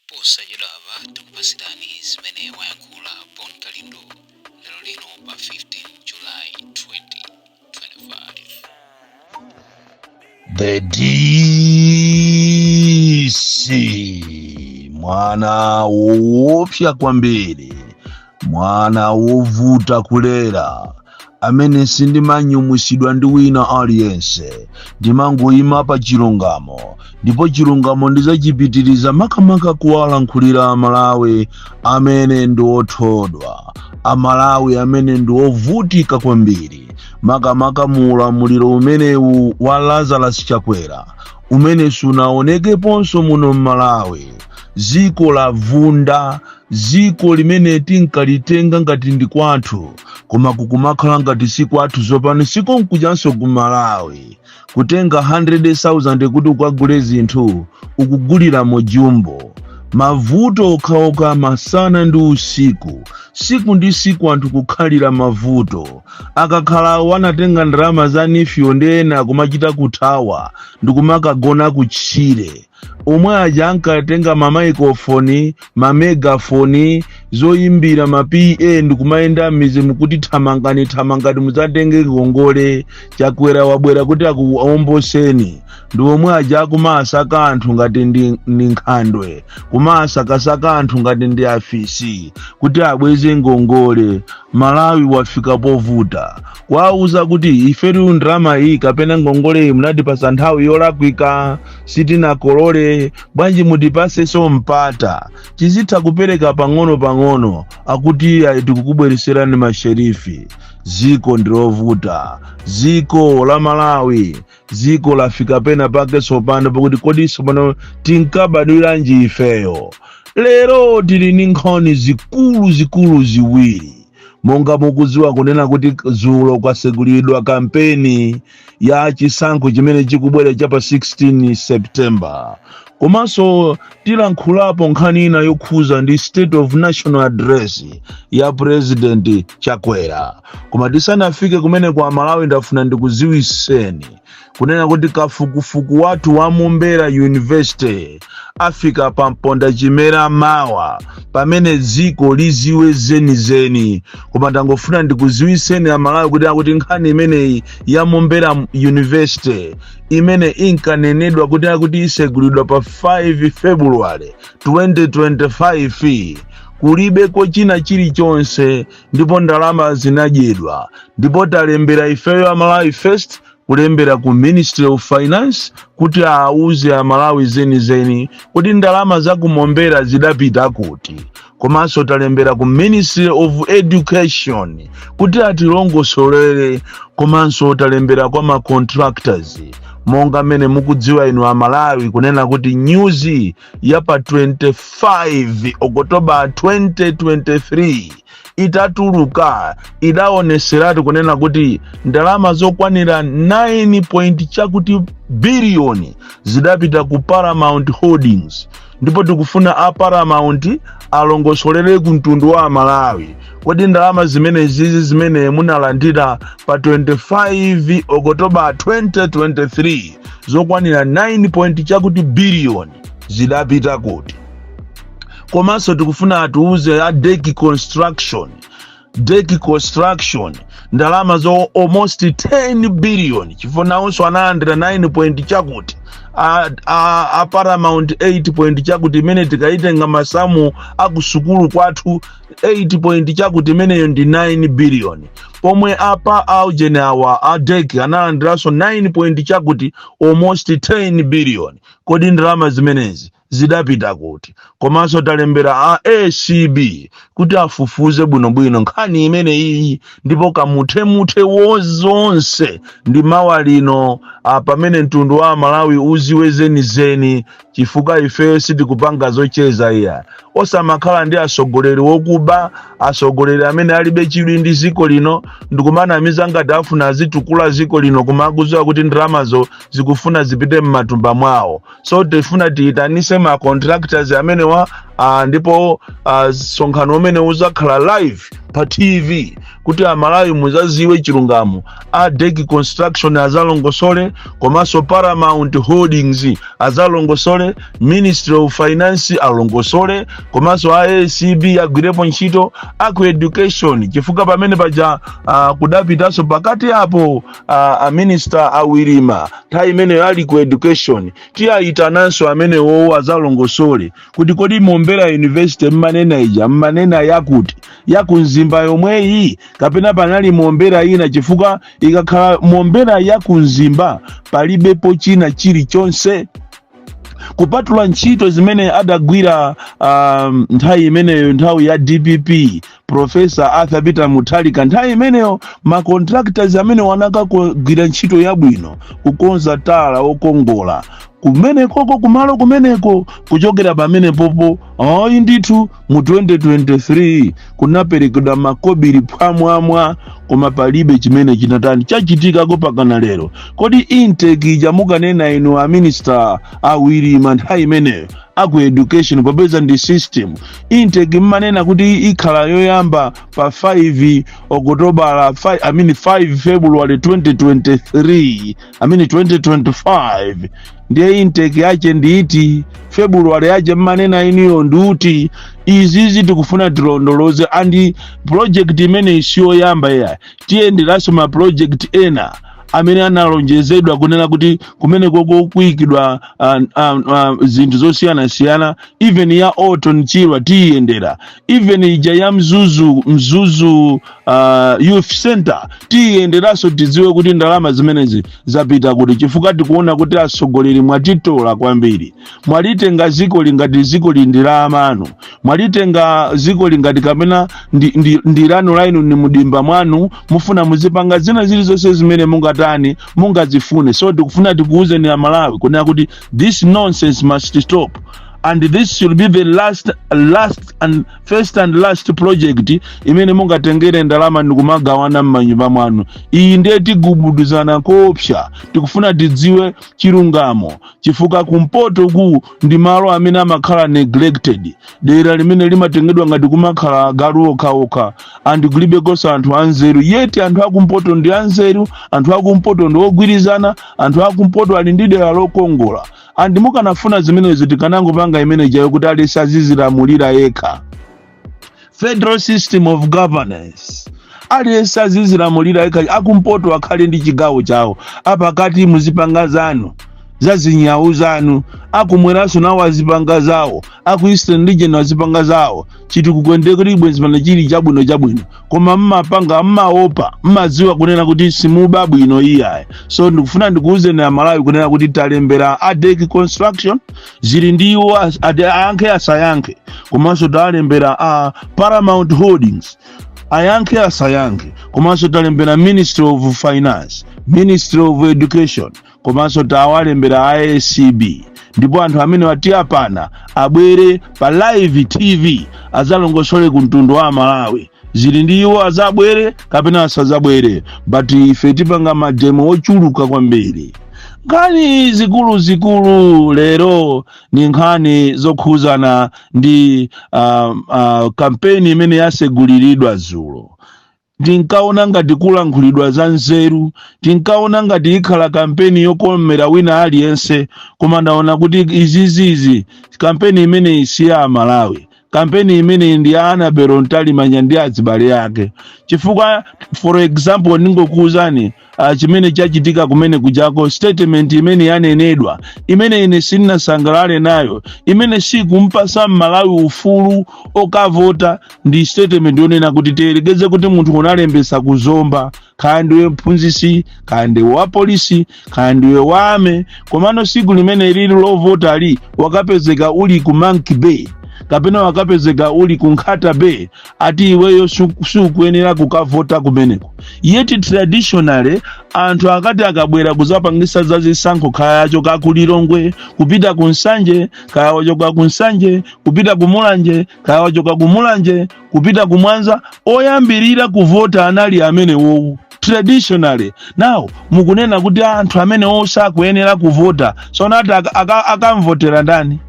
Posachedwapa tikupatsirani zimene wayankhula Bon Kalindo lero lino pa 15 July 2025. The DC, mwana woopsa kwambiri, mwana wovuta kulera, amene sindimanyumwisidwa ndi wina aliyense. Ndimangoyima pa chilungamo, ndipo chilungamo ndidzachipitiriza, makamaka kuwalankhulira Amalawi amene ndi othodwa, Amalawi amene ndi ovutika kwambiri, makamaka mu ulamuliro umenewu wa Lazarus Chakwera umene sunaonekeponso muno m'Malawi. Ziko lavunda, ziko limene tinkalitenga ngati ndi kwathu, koma kukumakhala ngati si kwathu. Zopano sikonkujanso ku Malawi. Kutenga 100,000 kuti ukagule zinthu, ukugulira mujumbo. Mavuto okhaokha masana ndi usiku, siku ndi siku, anthu kukhalira mavuto. Akakhala wanatenga ndalama za NEEF yo ndi ena kumachita kuthawa ndikumakagona kutchire. Omwe aja ankatenga mamaikofoni, mamegafoni, zoyimbira, ma PA, ndikumayenda m'mizi mukuti, "Thamangani, thamangani, mudzatenge ngongole, Chakwera wabwera kuti akuomboseni," ndi omwe aja akumasaka anthu ngati ndi nkhandwe, kumasakasaka anthu ngati ndi afisi kuti abweze ngongole. Malawi wafika povuta. Kwauza kuti ifetu ndalama iyi kapena ngongole iyi munatipasa nthawi yolakwika, sitinakolole. Bwanji mutipasenso mpata, tizitha kupereka pang'ono pang'ono? Akuti ayi, tikukubwereserani masherifi. Ziko ndilovuta, ziko la Malawi. Ziko lafika pena pake tsopano pakuti kodi tsopano tinkabadwiranji ifeyo? Lero tili ndi nkhani zikulu zikulu ziwiri. Monga mukudziwa kunena kuti dzulo kwasegulidwa kampeni ya chisankho chimene chikubwera cha pa 16 September. Komanso tilankhulapo nkhani ina yokhuza ndi State of National Address ya President Chakwera. Koma tisanafike kumene kwa Malawi, ndafuna ndikuziwiseni kunena kuti kafukufuku wathu wa Mombera University afika pa mponda chimera mawa, pamene dziko liziwe zenizeni. Koma ndangofuna ndikuziwiseni Amalawi kuti akuti nkhani imeneyi ya Mombera University imene inkanenedwa kuti akuti isegulidwa pa 5 February 2025, kulibeko china chilichonse, ndipo ndalama zinadyedwa. Ndipo talembera ifeyo Amalawi First kulembera ku Ministry of Finance kuti auze Amalawi zenizeni kuti ndalama za ku Mombera zidapita kuti. Komanso talembera ku Ministry of Education kuti atilongosolere. Komanso talembera kwa ma contractors. Monga mmene mukudziwa inu Amalawi kunena kuti news ya pa 25 October 2023 itatuluka, idaoneseratu kunena kuti ndalama zokwanira 9 point chakuti biliyoni zidapita ku Paramount Holdings. Ndipo tikufuna a Paramount alongosolere ku mtundu wa Amalawi: kodi ndalama zimene zizi zimene munalandira pa 25 October 2023 zokwanira 9 point chakuti biliyoni zidapita kuti? Komanso tikufuna atiuze a Deki Construction, Deki Construction, ndalama zo almost 10 billion, chifukwa nawonso analandira 9 point chakuti, a Paramount 8 point chakuti, imene tikaitenga masamu akusukulu kwathu 8 point chakuti imeneyo ndi 9 billion, pomwe apa aujene awa a Deki analandiranso 9 point chakuti, almost 10 billion. Kodi ndalama zimenezi zidapita kuti? Komanso talembera a ACB kuti afufuze bwinobwino nkhani imene iyi. Ndipo kamuthemuthe wozonse ndi mawa lino, pamene mtundu wa Malawi uziwe zenizeni, chifukwa ife sitikupanga zocheza iya. Osamakhala ndi atsogoleri wokuba, atsogoleri amene alibe chidwi ndi ziko lino, ndikumanamiza ngati afuna azitukula ziko lino, koma akudziwa kuti ndalamazo zikufuna zipite m'matumba mwawo. So tifuna tiyitanise ma contractors amenewa Ndipo msonkhano umene uzakhala live pa TV kuti Amalawi muzaziwe chilungamo. A Deki Construction azalongosole, komanso Paramount Holdings azalongosole, Ministry of Finance alongosole, komanso ACB agwirepo ntchito, aku education, chifukwa pamene paja kudapitanso pakati apo a minister awirima nthawi imeneyo ali ku education. Tiyayitananso amenewowo azalongosole kuti kodi Mombera University mmanena ija, mmanena yakuti yakumzimba yomweyi kapena panali Mombera ina? Chifukwa ikakhala Mombera yakumzimba, palibepo china chilichonse kupatula ntchito zimene adagwira nthawi imeneyo, nthawi ya DPP, Professor Arthur Peter Mutharika. Nthawi imeneyo ma contractors amene wanakagwira ntchito yabwino kukonza tala wokongola kumenekoko, kumalo kumeneko. Kuchokera pamene popo, ayi ndithu, mu 2023 kunaperekedwa makobiri phwamwamwa, koma palibe chimene chinatani chachitikako pakana lero. Kodi intake ija mukanena inu a minister awirima nthawi imeneyo aku education, popeza ndi system intake mmanena kuti ikhala yoyamba pa 5 Okutobala, 5, I mean 5 February 2023, I mean 2025, ndiye intake yache ndiiti? February yache mmanena iniyo ndiuti? Izizi tikufuna tilondoloze. And project imene isiyoyamba iya, tiyenderanso ma project ena amene analonjezedwa kunena kuti kumene koko kuyikidwa zinthu zosiyanasiyana. Even ya Orton Chirwa tiyiyendera, even ija ya Mzuzu Youth Center tiyiyenderanso, tidziwe kuti ndalama zimenezi zapita kuti, chifukwa tikuona kuti atsogoleri mwatitola kwambiri. Mwalitenga ziko lingati ziko lindi la amanu, mwalitenga ziko lingati kapena ndi lanu lainu, ni mudimba mwanu, mufuna muzipanga zina zilizonse zimene mungatani, mungazifune. So tikufuna tikuwuzeni Amalawi kunena kuti this nonsense must stop and this should be the last and first and last project imene mungatengere ndalama ndikumagawana m'manyumba mwanu. Iyi ndiye tigubuduzana koopsa. Tikufuna tidziwe chilungamo, chifukwa kumpoto ku ndi malo amene amakhala neglected, dera limene limatengedwa ngati kumakhala agalu okhaokha and kulibekonso anthu anzeru. Yeti anthu akumpoto ndi anzeru, anthu akumpoto ndi ogwirizana, anthu akumpoto ali ndi dera lokongola. And mukanafuna zimenezo, tikanangopanga imene jayo kuti alesi azizilamulira yekha, federal system of governance, aliyense azizilamulira yekha. Akumpoto akhale ndi chigawo chawo, apakati muzipanga zanu za zinyawu zanu, akumweranso nawo azipanga zawo, aku Eastern Region azipanga zawo. Chitukuko kuti bwenzi pano chili chabwino chabwino, koma mmapanga mmaopa, mmadziwa kunena kuti simuba bwino iyayi. So ndikufuna ndikuwuzeni Amalawi kunena kuti talembera a Deki Construction, zili ndiwo ayankhe asayankhe, komanso talembera a Paramount Holdings, ayankhe asayankhe, komanso talembera Ministry of Finance, Ministry of Education, komanso tawalembera ACB. Ndipo anthu amene watiyapana abwere pa live TV azalongosole ku mtundu wa Malawi. Zili ndi iwo, azabwere kapena asazabwere, but ife tipanga ma demo ochuluka kwambiri. Nkhani zikuluzikulu lero ni nkhani zokhuzana ndi kampeni imene yaseguliridwa dzulo. Tinkaona ngati kulankhulidwa za nzeru, tinkaona ngati ikhala kampeni yokomera wina aliyense, koma ndaona kuti izizizi, kampeni imeneyi si ya Amalawi. Kampeni imeneyi ndi ya Annabel Mtalimanja ndi azibale ake. Chifukwa, for example, ndingokuwuzani chimene chachitika kumene kujako, statement imene yanenedwa imene ine sindinasangalale nayo, imene sikumpasa Mmalawi ufulu okavota, ndi statement yonena kuti tiyerekeze kuti munthu unalembesa kuzomba, kaya ndiwe mphunzisi, kaya ndiwe wa polisi, kaya ndiwe wa army, komano siku limene lili lovota li wakapezeka uli ku Monkey Bay kapena wakapezeka uli ku Nkhata Bay, ati iweyo sukuyenera kukavota kumeneko. Yeti traditionally anthu akati akabwera kuzapangisa za zisankho, kaya achoka ku Lilongwe kupita ku Nsanje, kaya wachoka ku Nsanje kupita ku Mulanje, kaya wachoka ku Mulanje kupita ku Mwanza, oyambirira kuvota anali amenewowo traditionally. Now mukunena kuti anthu amene osakuyenera kuvota, sonati akamvotera ndani?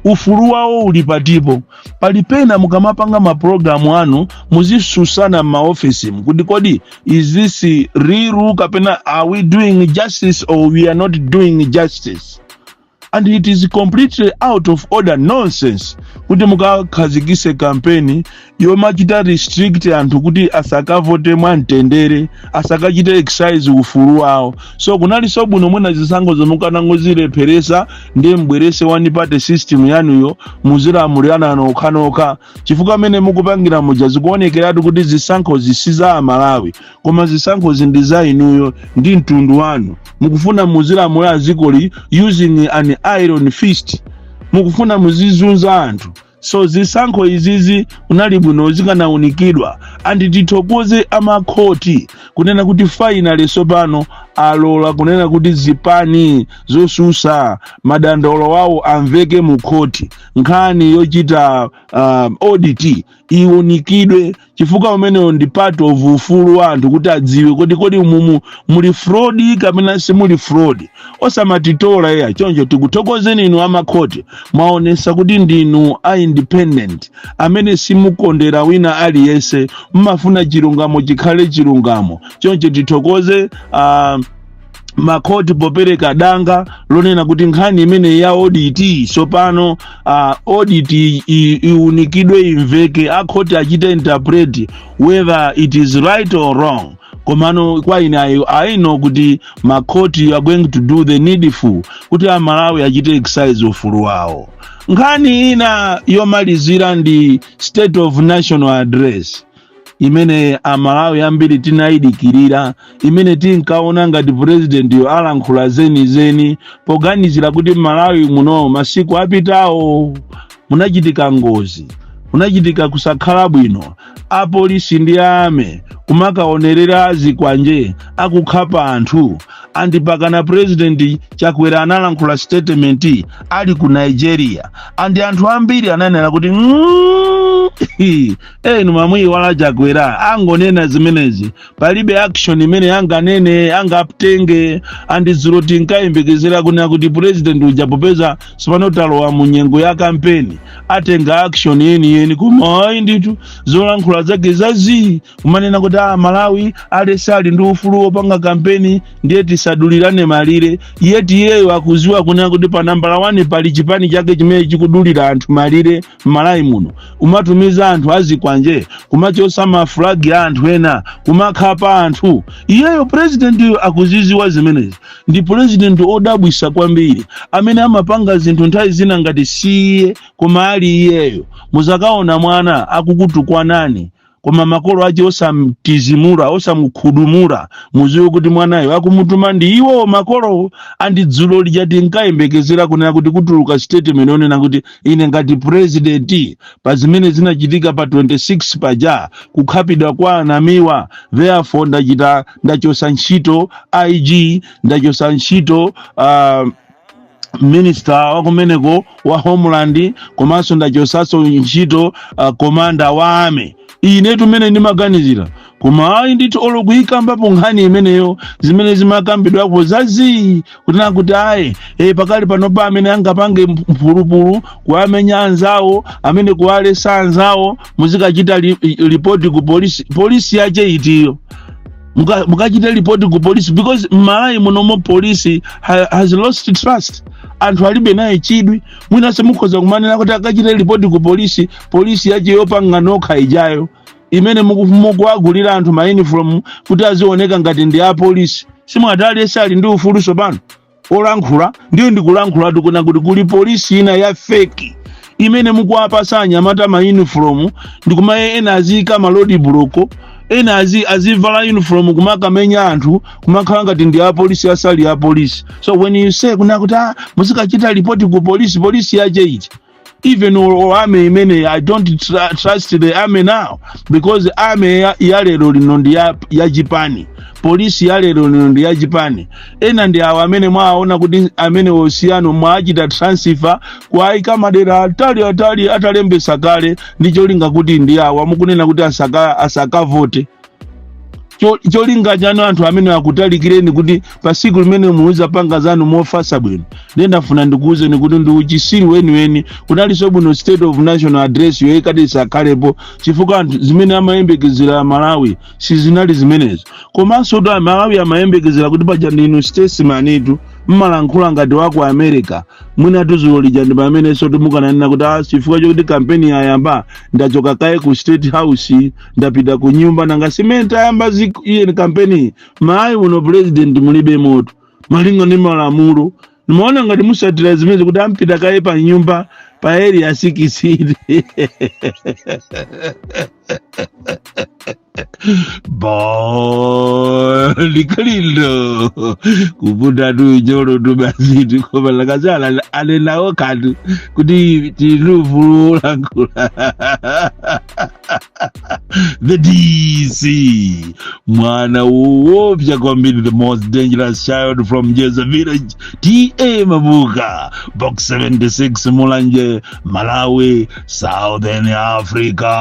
Ufulu wawo uli patipo? Pali pena mukamapanga mapulogalamu anu muzisusana m'maofisimu kuti kodi is this real kapena are we doing justice or we are not doing justice? And it is completely out of order nonsense kuti mukakhazikise kampeni yomachita restrict anthu kuti asakavote mwamtendere, asakachite exercise ufulu wawo. So kunalinso bwino mwina zisankho zomukanangozilepheresa, ndiye mbwerese one party system yanuyo, muzilamulirana nokhanokha, chifukwa amene mukupangira muja zikuonekeratu kuti zisankhozi si za Amalawi, koma zisankhozi ndi za inuyo ndi mtundu wanu. Mukufuna muzilamulira dzikoli using an iron fist, mukufuna muzizunza anthu. So zisankho izizi kunali bwino zikanaunikidwa. And tithokoze amakhoti kunena kuti finally sopano alola kunena kuti zipani zosusa madandaulo wawo amveke mu khoti, nkhani yochita audit iwunikidwe, chifukwa umenewo ndi part of ufulu wa anthu kuti adziwe kuti kodi mumu muli fraud kapena simuli fraud. Osamatitola iya. Choncho tikuthokozeni inu amakhoti, mwaonesa kuti ndinu a independent amene simukondera wina aliyense, mmafuna chilungamo chikhale chilungamo. Choncho tithokoze makhoti popereka danga lonena kuti nkhani imene ya audit sopano audit iunikidwe, imveke, akhoti achite interpret whether it is right or wrong. Komano kwa ine I know kuti makhoti are going to do the needful kuti Amalawi achite exercise ufulu wawo. Nkhani ina yomalizira ndi State of National Address imene Amalawi ambiri tinayidikirira, imene tinkaona ngati purezidentiyo alankhula zenizeni, poganizira kuti Malawi muno masiku apitawo munachitika ngozi, munachitika kusakhala bwino, apolisi ndi army kumakaonerera azikwanje akukhapa anthu. Andipakana President Chakwera analankhula statement ali ku Nigeria, and anthu ambiri ananena kuti enu mamwiwala Chakwera angonena zimenezi, palibe action imene anganene, angatenge. And dzulo tinkayembekezera kunena kuti president uja, popeza sipano talowa mu nyengo ya kampeni, atenga action yeniyeni. Koma ayi ndithu, zolankhula zake zazii, kumanena kuti a Malawi alese ali ndi ufulu wopanga kampeni, ndiye tisadulirane malire. Yeti iyeyo akuziwa kunena kuti pa nambala 1 pali chipani chake chimene chikudulira anthu malire m'Malawi muno, umatumiza anthu azikwanje kumachosa mafulagi a anthu ena, kumakhapa anthu. Iyeyo president akuziziwa zimenezi. Ndi president odabwisa kwambiri amene amapanga zinthu nthawi zina ngati siye koma ali iyeyo. Muzakaona mwana akukutukwanani koma makolo ache osamtizimura, osamukhudumura, muziwe kuti mwanayo akumutuma ndi iwo makolo. And dzulo lija tinkayembekezera kunena kuti kutuluka statement yonena kuti ine ngati president, pa zimene zinachitika pa 26 paja, kukhapidwa kwa Anamiwa, therefore ndachita ndachosa ntchito IG, ndachosa ntchito minister wakumeneko wa Homeland, komanso ndachosanso ntchito commander wa army. Ine tumene ndimaganizira, koma ayi ndithu, olo kuyikambapo nkhani imeneyo, zimene zimakambidwako zazii, kunena kuti ayi, pakali panopa amene angapange mphulupulu kuamenya anzawo, amene kuwalesa anzawo, muzikachita ripoti ku polisi. Polisi yache itiyo? Mukachite ripoti ku polisi? Because m'Malawi munomo polisi has lost trust, anthu alibe naye chidwi. Mwinanso mukhoza kumanena kuti akachite ripoti ku polisi, polisi yache yopanga nokha ijayo imene mukuwagulira anthu ma uniform kuti azioneka ngati ndi apolisi? Simwati aliyense ali ndi ufuluso pano olankhula? Ndiyo ndikulankhula tikuna kuti kuli polisi ina ya fake imene mukuwapasa anyamata ma uniform, ndikumaye ena aziyika ma road block, ena azivala uniform kumakamenya anthu, kumakhala ngati ndi apolisi, asali apolisi. So when you say kuna kuti muzikachita ripoti ku polisi, polisi yache iti? Even or army imene, I don't trust the army now, because army ya lero lino ndi ya chipani, polisi ya lero lino ndi ya chipani. Ena ndi awo amene mwaona kuti amene osiyano mwachita transfer kuayika madera atali atali atalembesa kale ndi cholinga kuti ndi awo amukunena kuti asakavote. Cholinga chanu anthu amene akutalikireni kuti pa siku limene muzapanga zanu mofasa bwino. Ndiye ndafuna ndikuwuzeni kuti ndi uchisiru weniweni. Kunalinso bwino State of National Address yoyikati isakhalepo, chifukwa anthu zimene amayembekezera Malawi sizinali zimenezo. Komanso to Amalawi amayembekezera kuti paja ndinu statesman, mmalankhula ngati waku America. Mwinatu dzulo lija ndi pamenenso timukananena kuti ah, chifukwa chokuti kampeni yayamba, ndachoka kaye ku State House, ndapita ku nyumba. Nanga simene ayamba iye kampeni, Malawi muno president mulibe moto malinga ndi malamulo. Nimaona ngati musatira zimene kuti ampita kaye pa nyumba pa Area 16. Bon Kalindo kuputa tu nyolo tu basi tikoma lakazala alenawo kanthu kuti tilufululankhula. The DC, mwana woopsa kwambiri, the most dangerous child from Jeza Village, TA Mabuka, Box 76, Mulanje, Malawi, Southern Africa.